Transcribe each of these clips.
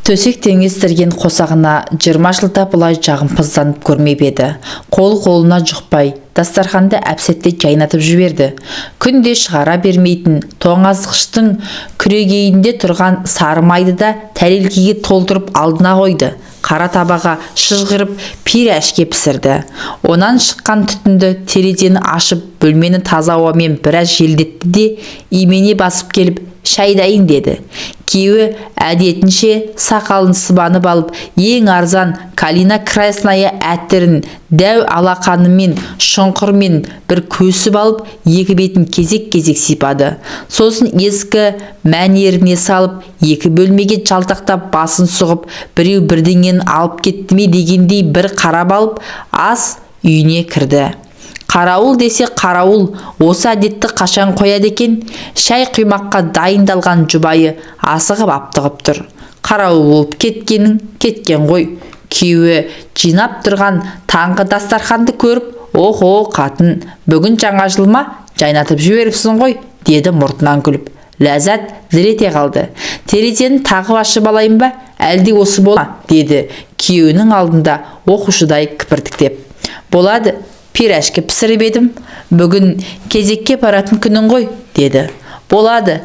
Төсек теңестірген қосағына 20 жылда бұлай жағымпазданып көрмеп еді. Қол-қолына жұқпай, дастарханды әп-сәтте жайнатып жіберді. Күнде шығара бермейтін тоңазытқыштың күрегейінде тұрған сары майды да тәрелкеге толтырып алдына қойды. Қара табаға шыжғырып пирәшке пісірді. Онан шыққан түтінді терезені ашып, бөлмені таза ауамен біраз желдетті де, имене басып келіп, шай дайын деді. Күйеуі әдетінше сақалын сыбанып алып, ең арзан «Калина красная» әтірін дәу алақанымен шұңқырмен бір көсіп алып, екі бетін кезек-кезек сипады. Сосын ескі мәнеріне салып, екі бөлмеге жалтақтап басын сұғып, біреу бірдеңені алып кетті ме дегендей бір қарап алып, ас үйіне кірді. Қарауыл десе қарауыл, осы әдетті қашан қояды екен? Шай құймаққа дайындалған жұбайы асығып аптығып тұр. Қарауыл болып кеткенің кеткен ғой. Күйеуі жинап тұрған таңғы дастарханды көріп, «Охо, қатын, бүгін жаңа жыл ма? Жайнатып жіберіпсің ғой», – деді мұртынан күліп. Ләззат дір ете қалды. «Терезені тағы ашып алайын ба, әлде осы бола ма?» – деді күйеуінің алдында оқушыдай кіпіртіктеп. «Болады, пирәшкі пісіріп едім. Бүгін кезекке баратын күнің ғой», – деді. «Болады.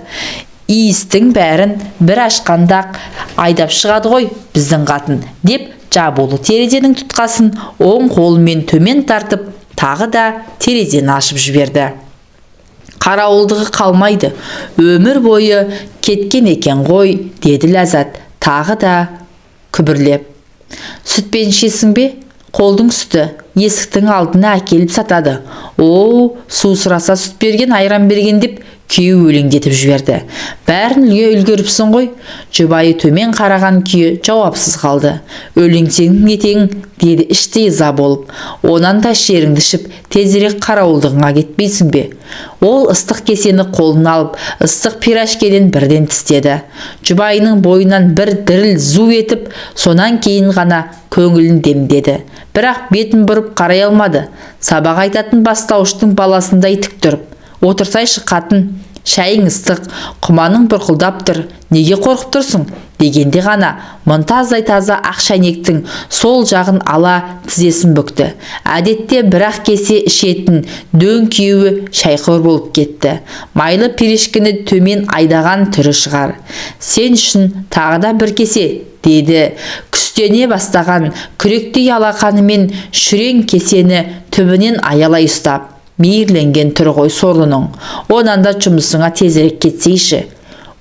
Иістің бәрін бір ашқанда айдап шығады ғой біздің қатын», – деп, жабулы терезенің тұтқасын оң қолымен төмен тартып, тағы да терезені ашып жіберді. «Қарауылдығы қалмайды, өмір бойы кеткен екен ғой», – деді Ләззат тағы да күбірлеп. «Сүтпен ішесің бе? Қолдың сүті, есіктің алдына әкеліп сатады. О, су сұраса, сүт берген, айран берген», – деп күйеуі өлеңдетіп жіберді. «Бәрін үлгеріпсің ғой». Жұбайы төмен қараған күйі жауапсыз қалды. «Өлеңсең нетең?» – деді іштей ыза болып. «Онан да ішеріңді ішіп, тезірек қарауылдығыңа кетпейсің бе?» Ол ыстық кесені қолына алып, ыстық пирожкеден бірден тістеді. Жұбайының бойынан бір діріл зу етіп, сонан кейін ғана көңілін демдеді. Бірақ бетін бұрып қарай алмады. Сабақ айтатын бастауыштың баласындай тік тұрып, «Отырсайшы, қатын, шайың ыстық, құманың бұрқылдап тұр, неге қорқып тұрсың?» – дегенде ғана мұнтаздай таза ақ шәйнектің сол жағын ала тізесін бүкті. Әдетте бір-ақ кесе ішетін дөң күйеуі шайқор болып кетті. Майлы пирішкіні төмен айдаған түрі шығар. «Сен үшін тағы да бір кесе», – деді күстене бастаған күректей алақанымен шүрең кесені түбінен аялай ұстап. Мейірленген түрі ғой сорлының. «Онан да жұмысыңа тезірек кетсейші».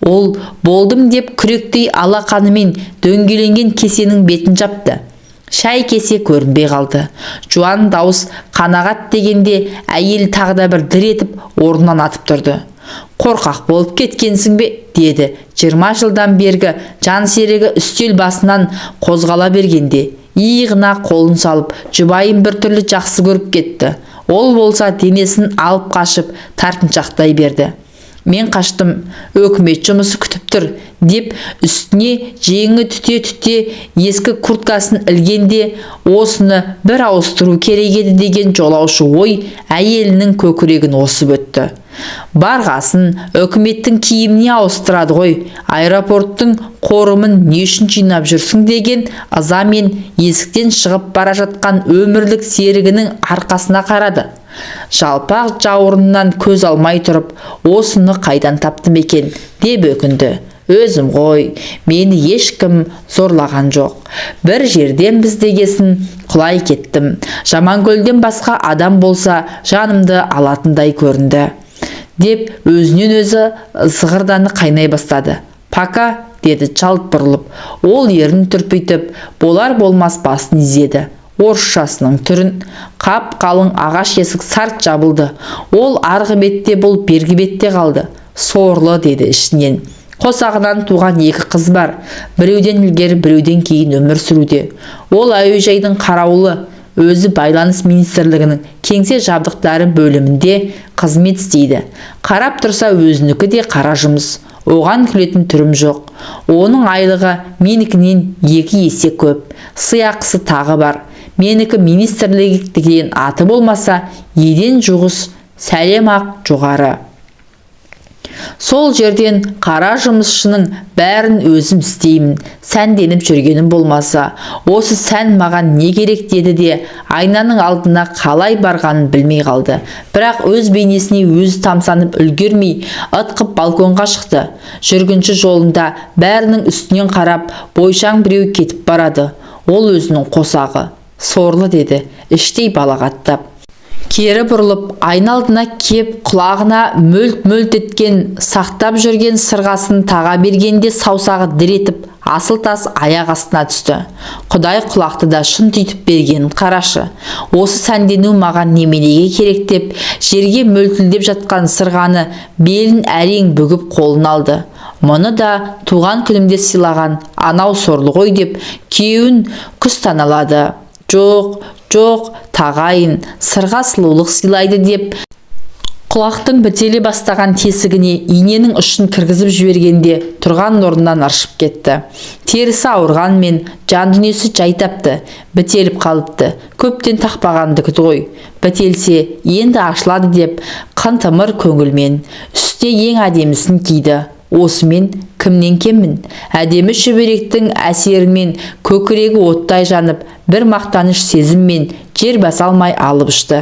Ол болдым деп күректей алақанымен дөңгеленген кесенің бетін жапты. Шай кесе көрінбей қалды. Жуан дауыс «Қанағат» дегенде, әйел тағы да бір дір етіп орнынан атып тұрды. «Қорқақ болып кеткенсің бе?» – деді 20 жылдан бергі жан серігі үстел басынан қозғала бергенде. Иығына қолын салып, жұбайын біртүрлі жақсы көріп кетті. Ол болса денесін алып қашып, тартыншақтай берді. «Мен қаштым, өкімет жұмысы күтіп тұр», – деп үстіне жеңі түте-түте ескі курткасын ілгенде, осыны бір ауыстыру керек еді деген жолаушы ой әйелінің көкірегін осып өтті. Барғасын үкіметтің киіміне ауыстырады ғой, аэропорттың қорымын не үшін жинап жүрсің деген ызамен есіктен шығып бара жатқан өмірлік серігінің арқасына қарады. Жалпақ жауырыннан көз алмай тұрып, «Осыны қайдан таптым екен?» деп өкінді. «Өзім ғой, мені ешкім зорлаған жоқ. Бір жерден іздегесін құлай кеттім. Жаманкөлден басқа адам болса, жанымды алатындай көрінді», – деп өзінен өзі зығырданы қайнай бастады. «Пока», – деді жалт бұрылып. Ол ернін түрпитіп, болар болмас басын изеді. Орысшасының түрін! Қап қалың ағаш есік сарт жабылды. Ол арғы бетте, бұл бергі бетте қалды. «Сорлы», – деді ішінен. Қосағынан туған екі қыз бар. Біреуден ілгері, біреуден кейін өмір сүруде. Ол әуежайдың қарауылы, өзі байланыс министрлігінің кеңсе жабдықтары бөлімінде қызмет істейді. Қарап тұрса, өзінікі де қара жұмыс. Оған күлетін түрім жоқ. Оның айлығы менікінен 2 есе көп. Сыйақысы тағы бар. Менікі министрлік деген аты болмаса, еден жуғыш сәлем ақ жоғары. Сол жерден қара жұмысшының бәрін өзім істеймін, сәнденіп жүргенім болмаса, осы сән маған не керек деді де, айнаның алдына қалай барғанын білмей қалды. Бірақ өз бейнесіне өзі тамсанып үлгермей, ытқып балконға шықты. Жүргінші жолында бәрінің үстінен қарап, бойшаң біреу кетіп барады. Ол өзінің қосағы. Сорлы деді, іштей балағаттап. Кері бұрылып, айна алдына кеп, құлағына мөлт-мөлт еткен, сақтап жүрген сырғасын таға бергенде саусағы дір етіп, асыл тас аяқ астына түсті. Құдай құлақты да шынтитып бергенін қарашы. Осы сәндену маған неменеге керек деп, жерге мөлтілдеп жатқан сырғаны белін әрең бүгіп қолына алды. Мұны да туған күнімде сыйлаған анау сорлы ғой деп, күйеуін күстаналады. Жоқ, жоқ, тағайын, сырға сұлулық сыйлайды деп, құлақтың бітеле бастаған тесігіне иненің ұшын кіргізіп жібергенде тұрған орнынан ыршып кетті. Терісі ауырғанмен жан дүниесі жай тапты, бітеліп қалыпты. Көптен тақпағандікі ғой. Бітелсе, енді ашылады деп, қантымыр көңілмен үстіне ең әдемісін киді. Осымен кімнен кеммін? Әдемі шүберектің әсерімен көкірегі оттай жанып, бір мақтаныш сезіммен жер баса алмай алып ұшты.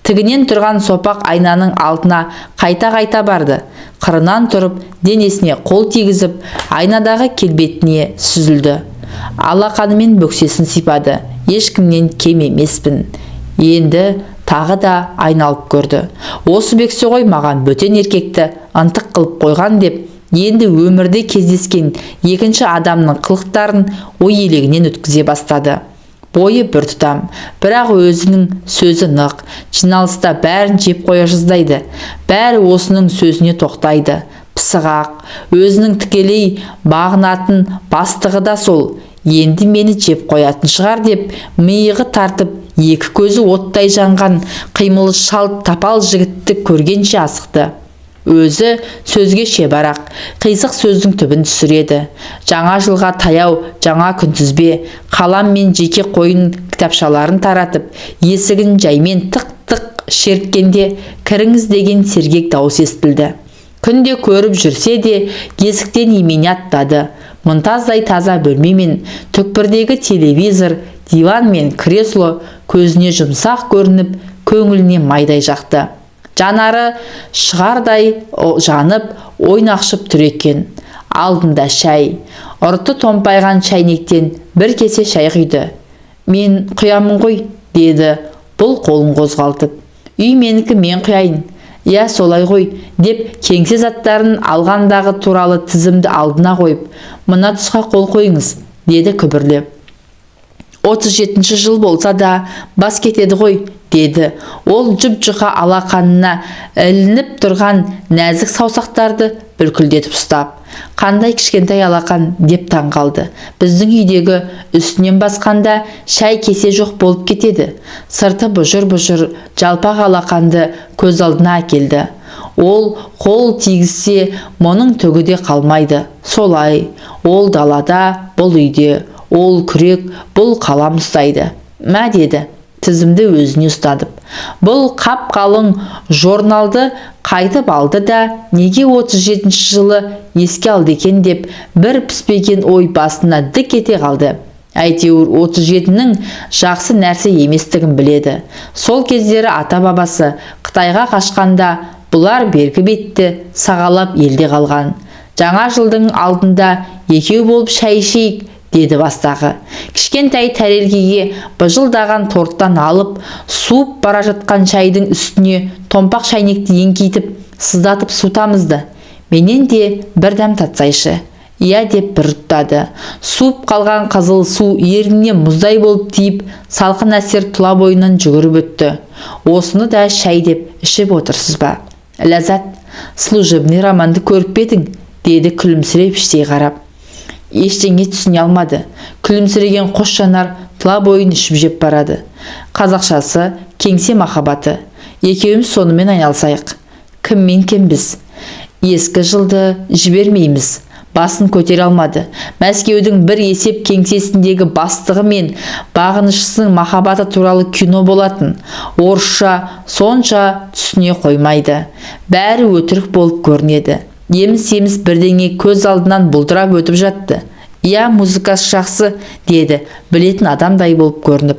Тігінен тұрған сопақ айнаның алдына қайта-қайта барды. Қырынан тұрып, денесіне қол тигізіп, айнадағы келбетіне сүзілді. Алақанымен бөксесін сипады. Ешкімнен кем емеспін. Енді тағы да айналып көрді. Осы бөксе ғой маған бөтен еркекті ынтық қылып қойған деп, енді өмірде кездескен екінші адамның қылықтарын ой елегінен өткізе бастады. Бойы бір тұтам, бірақ өзінің сөзі нық, жиналыста бәрін жеп қоя жаздайды. Бәрі осының сөзіне тоқтайды. Пысығақ, өзінің тікелей бағынатын бастығы да сол. Енді мені жеп қоятын шығар деп, миығы тартып, екі көзі оттай жанған қимылы шалт тапал жігітті көргенше асықты. Өзі сөзге шебарақ, қисық сөздің түбін түсіреді. Жаңа жылға таяу жаңа күнтізбе, қалам мен жеке қойын кітапшаларын таратып, есігін жаймен тық-тық шерткенде кіріңіз деген сергек дауыс естілді. Күнде көріп жүрсе де, есіктен имене аттады. Мұнтаздай таза бөлме мен түкпірдегі телевизор, диван мен кресло көзіне жұмсақ көрініп, көңіліне майдай жақты. Жанары шығардай жанып, ойнақшып тұр екен. Алдында шай. Ұрты томпайған шайнектен бір кесе шай құйды. Мен құямын ғой, деді бұл қолын қозғалтып. Үй менікі, мен құяйын. Иә, солай ғой, деп кеңсе заттарын алғандағы туралы тізімді алдына қойып, мына тұсқа қол қойыңыз, деді күбірлеп. 37 жыл болса да бас кетеді ғой, деді. Ол жұп-жұқа алақанына ілініп тұрған нәзік саусақтарды бүлкілдетіп ұстап. Қандай кішкентай алақан деп таң қалды. Біздің үйдегі үстінен басқанда шай кесе жоқ болып кетеді. Сырты бұжыр-бұжыр жалпақ алақанды көз алдына әкелді. Ол қол тигізсе, мұның түгі де қалмайды. Солай, ол далада, бұл үйде, ол күрек, бұл қалам ұстайды. Мә деді, тізімді өзіне ұстатып. Бұл қап-қалың журналды қайтып алды да, неге 37 жылы еске алды екен деп бір піспеген ой басына дік ете қалды. Әйтеуір 37-нің жақсы нәрсе еместігін біледі. Сол кездері ата-бабасы Қытайға қашқанда бұлар бергі бетті сағалап елде қалған. Жаңа жылдың алдында екеу болып шай ішейік, деді бастағы. Кішкентай тәрелкеге быжылдаған торттан алып, суып бара жатқан шайдың үстіне томпақ шайнекті еңкейтіп, сыздатып су тамызды. Менен де бір дәм татсайшы. Иә деп бір ұрттады. Суып қалған қызыл су ерніне мұздай болып тиіп, салқын әсер тұла бойынан жүгіріп өтті. Осыны да шай деп ішіп отырсыз ба? Ләззат, служебный романды көріп пе едің? Деді күлімсіреп іштей қарап. Ештеңе түсіне алмады. Күлімсіреген қос жанар тұла бойын ішіп жеп барады. Қазақшасы кеңсе махаббаты. Екеуміз сонымен айналысайық. Кіммен кембіз? Ескі жылды жібермейміз. Басын көтере алмады. Мәскеудің бір есеп кеңсесіндегі бастығы мен бағынышысының махаббаты туралы кино болатын. Орысша сонша түсіне қоймайды. Бәрі өтірік болып көрінеді. Еміс-еміс бірдеңе көз алдынан бұлдырап өтіп жатты. «Иә, музыкасы жақсы», – деді білетін адамдай болып көрініп.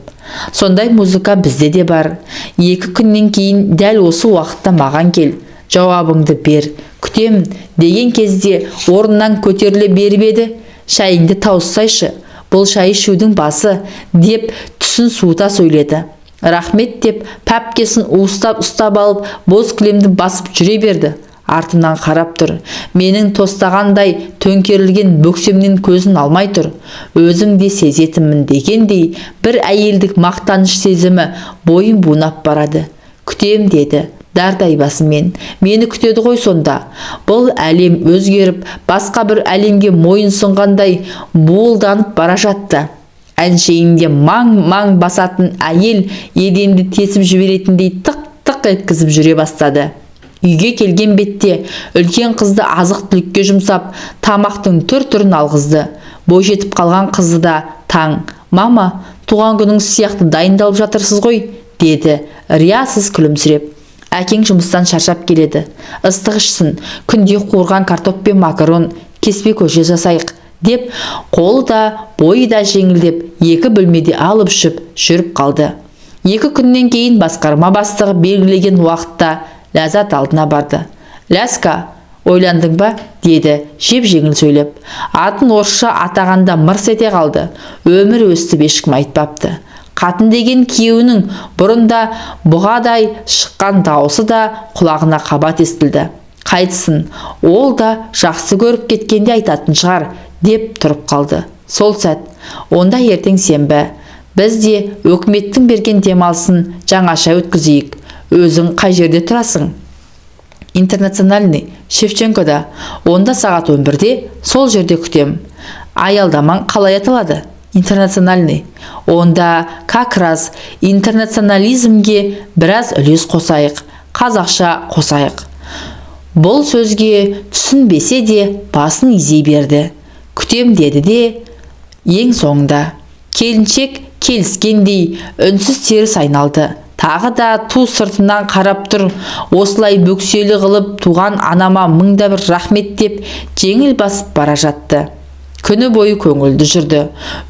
«Сондай музыка бізде де бар. 2 күннен кейін дәл осы уақытта маған кел, жауабыңды бер, күтемін», – деген кезде орнынан көтеріле беріп еді, «Шайыңды тауыссайшы, бұл шай ішудің басы», – деп түсін суыта сөйледі. «Рахмет», – деп пәпкесін уыстап ұстап алып, боз кілемді басып жүре берді. Артымнан қарап тұр. Менің тостағандай төңкерілген бөксемнен көзін алмай тұр. Өзім де сезетінмін дегендей, бір әйелдік мақтаныш сезімі бойын бунап барады. «Күтем», – деді дардай басымен. Мені күтеді ғой сонда. Бұл әлем өзгеріп, басқа бір әлемге мойынсұнғандай буылданып бара жатты. Әншейінде маң-маң басатын әйел еденді тесіп жіберетіндей тық-тық еткізіп жүре бастады. Үйге келген бетте үлкен қызды азық-түлікке жұмсап, тамақтың түр-түрін алғызды. Бойжетіп қалған қызды да таң «Мама, туған күніңіз сияқты дайындалып жатырсыз ғой», – деді риясыз күлімсіреп. «Әкең жұмыстан шаршап келеді, ыстық ішсін. Күнде қуырған картоп пен макарон, кеспе көже жасайық», – деп, қолы да, бойы да жеңілдеп, екі бөлмеде алып ұшып жүріп қалды. 2 күннен кейін басқарма бастығы белгілеген уақытта Ләззат алдына барды. «Ляска, ойландың ба?» – деді жеп жеңіл сөйлеп. Атын орысша атағанда мырс ете қалды. Өмір өстіп ешкім айтпапты. Қатын деген күйеуінің бұрында бұғадай шыққан дауысы да құлағына қабат естілді. Қайтсын, ол да жақсы көріп кеткенде айтатын шығар деп тұрып қалды. Сол сәт: «Онда ертең сенбі. Біз де өкіметтің берген демалысын жаңаша өткізейік. Өзің қай жерде тұрасың?» «Интернациональный, Шевченкода». «Онда сағат 11-де сол жерде күтем». «Аялдамаң қалай аталады?» «Интернациональный». «Онда как раз интернационализмге біраз үлес қосайық, қазақша қосайық». Бұл сөзге түсінбесе де, басын изей берді. «Күтем», – деді де ең соңында. Келіншек келіскендей үнсіз теріс айналды. Тағы да ту сыртынан қарап тұр. «Осылай бөкселі қылып туған анама мыңда бір рахмет», – деп жеңіл басып бара жатты. Күні бойы көңілді жүрді.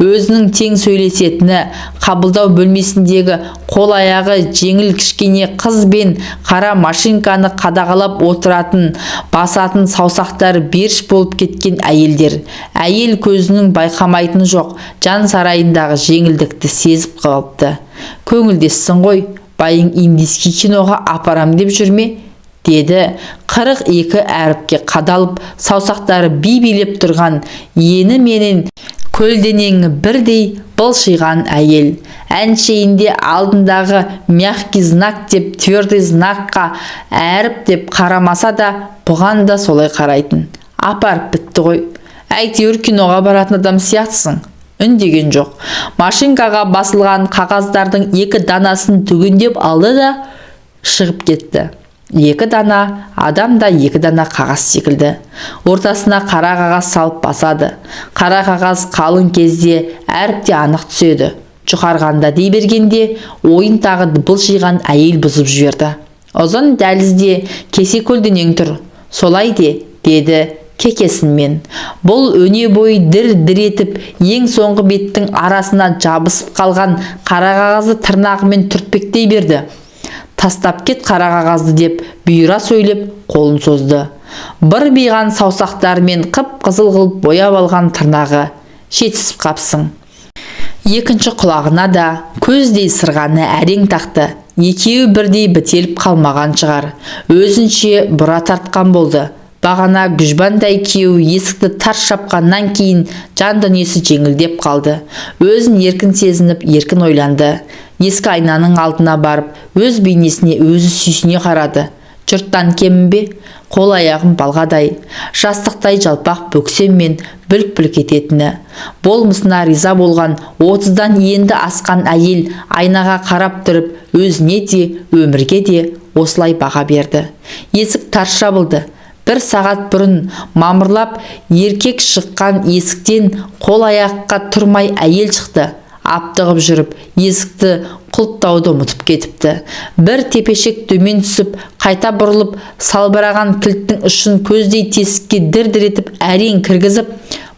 Өзінің тең сөйлесетіні қабылдау бөлмесіндегі қол аяғы жеңіл кішкене қыз бен қара машинканы қадағалап отыратын, басатын саусақтары беріш болып кеткен әйелдер. Әйел көзінің байқамайтыны жоқ, жан сарайындағы жеңілдікті сезіп қалыпты. «Көңілдессің ғой, байың индийский киноға апарам деп жүр ме?» – деді 42 әріпке қадалып, саусақтары би билеп тұрған, ені менен көлденеңі бірдей былшиған әйел. Әншейінде алдындағы мягкий знак деп, твердый знакқа әріп деп қарамаса да, бұған да солай қарайтын. «Апарып бітті ғой. Әйтеуір киноға баратын адам сияқтысың». Үндеген жоқ. Машинкаға басылған қағаздардың екі данасын түгендеп алды да шығып кетті. Екі дана адам да екі дана қағаз секілді. Ортасына қара қағаз салып басады. Қара қағаз қалың кезде әріп те анық түседі. Жұқарғанда дей бергенде, ойын тағы былшиған әйел бұзып жіберді. Ұзын дәлізде кесе көлденең тұр. «Солай де», – деді кекесінмен. Бұл өне бойы дір-дір етіп, ең соңғы беттің арасына жабысып қалған қара қағазды тырнағымен түртпектей берді. «Тастап кет қара қағазды», – деп бұйыра сөйлеп, қолын созды. Бырбиған саусақтарымен қып-қызыл қылып бояп алған тырнағы. «Жетісіп қапсың». Екінші құлағына да көздей сырғаны әрең тақты. Екеуі бірдей бітеліп қалмаған шығар. Өзінше бұра тартқан болды. Бағана күжбандай күйеуі есікті тарс жапқаннан кейін жан дүниесі жеңілдеп қалды. Өзін еркін сезініп, еркін ойланды. Ескі айнаның алдына барып, өз бейнесіне өзі сүйсіне қарады. Жұрттан кемін бе? Қол аяғым балғадай, жастықтай жалпақ бөксеммен бүлк-бүлк ететіні. Болмысына риза болған 30-дан енді асқан әйел айнаға қарап тұрып, өзіне де, өмірге де осылай баға берді. Есік тарс жабылды. Бір сағат бұрын мамырлап еркек шыққан есіктен қол аяққа тұрмай әйел шықты. Аптығып жүріп, есікті құлыптауды ұмытып кетіпті. Бір тепешек төмен түсіп, қайта бұрылып, салбыраған кілттің ұшын көздей тесікке дір-дір етіп әрең кіргізіп,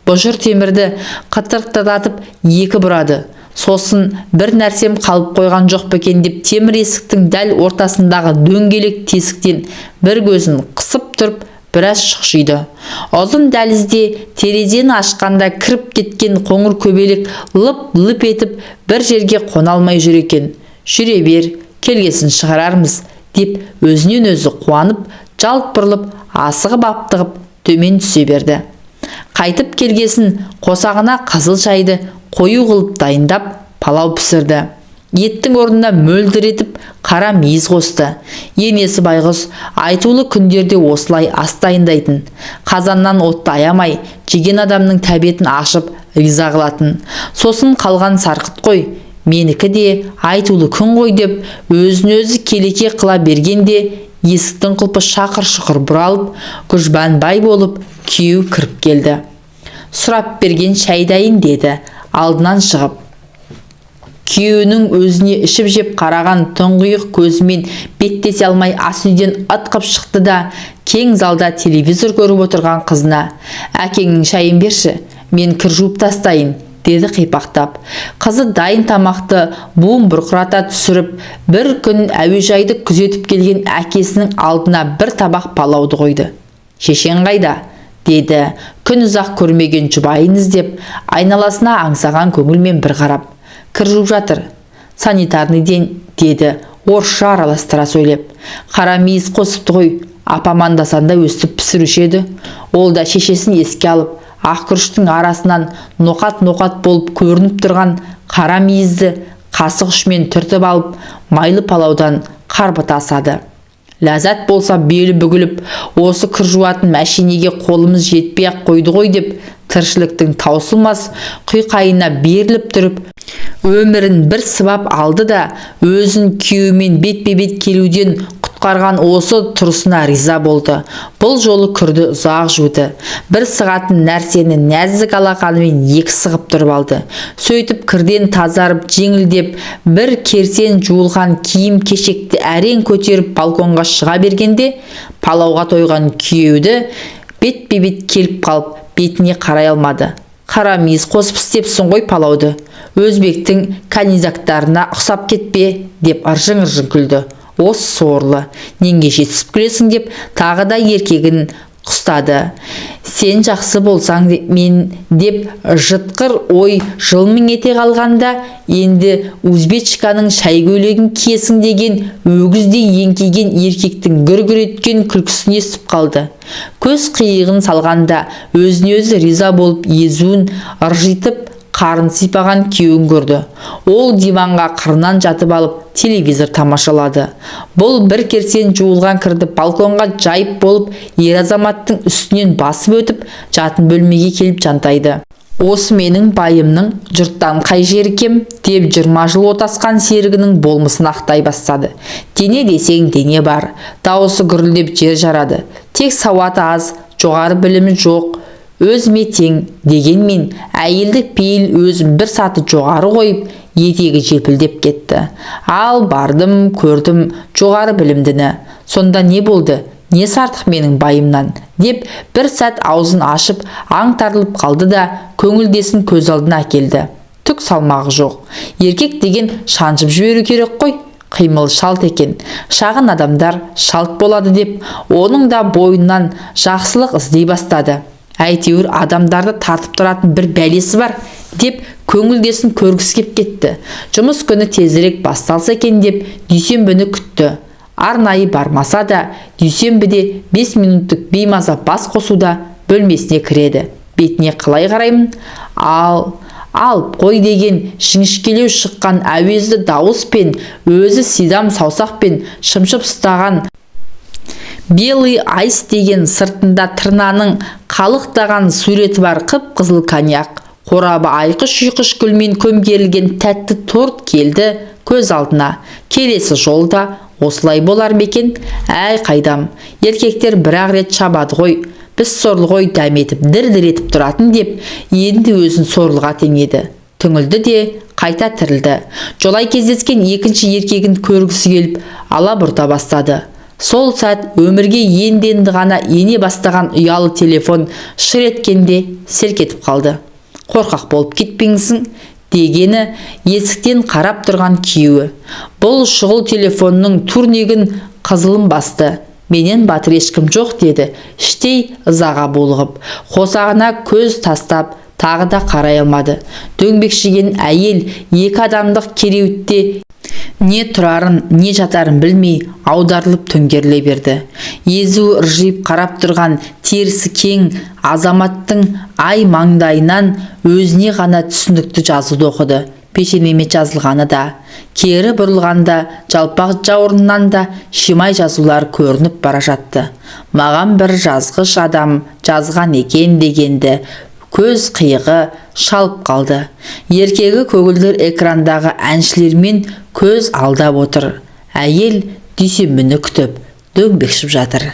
бұжыр темірді қытырықтатып екі бұрады. Сосын бір нәрсем қалып қойған жоқ па екен деп темір есіктің дәл ортасындағы дөңгелек тесіктен бір көзін қысып тұрып біраз шұқшиды. Ұзын дәлізде терезені ашқанда кіріп кеткен қоңыр көбелек лып-лып етіп бір жерге қона алмай жүр екен. Жүре бер, келгесін шығарармыз, деп өзінен өзі қуанып, жалт бұрылып, асығып-аптығып төмен түсе берді. Қайтып келгесін қосағына қызыл шайды қою қылып дайындап, палау пісірді. Еттің орнына мөлдіретіп қара мейіз қосты. Енесі байғұс айтулы күндерде осылай ас дайындайтын. Қазаннан отты аямай, жеген адамның тәбетін ашып риза қылатын. Сосын қалған сарқыт қой, менікі де айтулы күн ғой деп өзін өзі келеке қыла бергенде есіктің құлпы шақыр-шұқыр бұралып, Күжбан бай болып күйеу кіріп келді. Сұрап берген шай дайын, деді алдынан шығып. Күйеуінің өзіне ішіп-жеп қараған тұңғиық көзімен беттесе алмай ас үйден ытқып шықты да, кең залда телевизор көріп отырған қызына: «Әкеңнің шайын берші, мен кір жуып тастайын», – деді қипақтап. Қызы дайын тамақты буын бұрқырата түсіріп, бір күн әуежайды күзетіп келген әкесінің алдына бір табақ палауды қойды. «Шешең қайда?» – деді күн ұзақ көрмеген жұбайын іздеп, айналасына аңсаған көңілмен бір қарап. «Кір жуып жатыр, санитарный день», – деді орысша араластыра сөйлеп. «Қара мейіз қосыпты ғой, апам анда-санда өстіп пісіруші еді». Ол да шешесін еске алып, ақ күріштің арасынан ноқат-ноқат болып көрініп тұрған қара мейізді қасық ұшымен түртіп алып, майлы палаудан қарбыта асады. Ләззат болса белі бүгіліп, осы кір жуатын мәшинеге қолымыз жетпей-ақ қойды ғой деп, тіршіліктің таусылмас құйқайына беріліп тұрып, өмірін бір сыбап алды да, өзін күйеуімен бетпе-бет келуден құтқарған осы тұрысына риза болды. Бұл жолы кірді ұзақ жуды. Бір сығатын нәрсені нәзік алақанымен екі сығып тұрып алды. Сөйтіп кірден тазарып, жеңілдеп, бір керсен жуылған киім кешекті әрең көтеріп балконға шыға бергенде, палауға тойған күйеуді бетпе-бет келіп қалып, бетіне қарай алмады. «Қара мейіз қосып істепсің ғой палауды, өзбектің канизактарына ұқсап кетпе», – деп ыржың-ыржың күлді. «Осы сорлы, неңге жетісіп күлесің?» – деп тағы да еркегін құстады. Сен жақсы болсаң мен деп жытқыр ой жылмың ете қалғанда, енді узбечканың шай көйлегін киесің деген өгіздей еңкейген еркектің гүр-гүр еткен күлкісін естіп қалды. Көз қиығын салғанда өзіне өзі риза болып, езуін ыржитып, қарын сипаған күйеуін көрді. Ол диванға қырынан жатып алып, телевизор тамашалады. Бұл бір керсен жуылған кірді балконға жайып болып, ер азаматтың үстінен басып өтіп, жатын бөлмеге келіп жантайды. Осы менің байымның жұрттан қай жері кем деп 20 жыл отасқан серігінің болмысын ақтай бастады. Дене десең дене бар, дауысы гүрілдеп жер жарады. Тек сауаты аз, жоғары білімі жоқ, өзіме тең дегенмен әйелдік пейіл өзін бір саты жоғары қойып, етегі желпілдеп кетті. Ал бардым, көрдім жоғары білімдіні. Сонда не болды? Несі артық менің байымнан деп бір сәт аузын ашып аңтарылып қалды да, көңілдесін көз алдына әкелді. Түк салмағы жоқ. Еркек деген шаншып жіберу керек қой. Қимыл шалт екен. Шағын адамдар шалт болады деп, оның да бойынан жақсылық іздей бастады. Әйтеуір адамдарды тартып тұратын бір бәлесі бар деп көңілдесін көргісі кеп кетті. Жұмыс күні тезірек басталса екен деп дүйсенбіні күтті. Арнайы бармаса да, дүйсенбіде 5 минуттық беймаза бас қосуда бөлмесіне кіреді. Бетіне қалай қараймын? Ал алып қой деген жіңішкелеу шыққан әуезді дауыспен өзі сидам саусақпен шымшып ұстаған «Белый айс» деген сыртында тырнаның қалықтаған суреті бар қып-қызыл коньяк қорабы айқыш-ұйқыш гүлмен көмкерілген тәтті торт келді көз алдына. Келесі жолда осылай болар ма екен? Әй, қайдам, еркектер бір-ақ рет шабады ғой, біз сорлы ғой дәметіп дір-дір етіп тұратын деп енді өзін сорлыға теңеді. Түңілді де, қайтадан Қайта тірілді. Жолай кездескен екінші еркегін көргісі келіп, алабұрта бастады. Сол сәт өмірге енді-енді ғана ене бастаған ұялы телефон шыр еткенде селк етіп қалды. «Қорқақ болып кетпеңсің», – дегені есіктен қарап тұрған күйеуі. Бұл шұғыл телефонның турнигін қызылын басты. «Менен батыр ешкім жоқ», – деді іштей ызаға булығып. Қосағына көз тастап, тағы да қарай алмады. Дөңбекшіген әйел екі адамдық кереуетте не тұрарын, не жатарын білмей, аударылып төңкеріле берді. Езуі ыржиып қарап тұрған терісі кең азаматтың ай маңдайынан өзіне ғана түсінікті жазуды оқыды. Пешенеме жазылғаны да, кері бұрылғанда жалпақ жауырыннан да шимай жазулар көрініп бара жатты. «Маған бір жазғыш адам жазған екен» дегенді көз қиығы шалып қалды. Еркегі көгілдір экрандағы әншілермен көз алдап отыр. Әйел дүйсенбіні күтіп дөңбекшіп жатыр.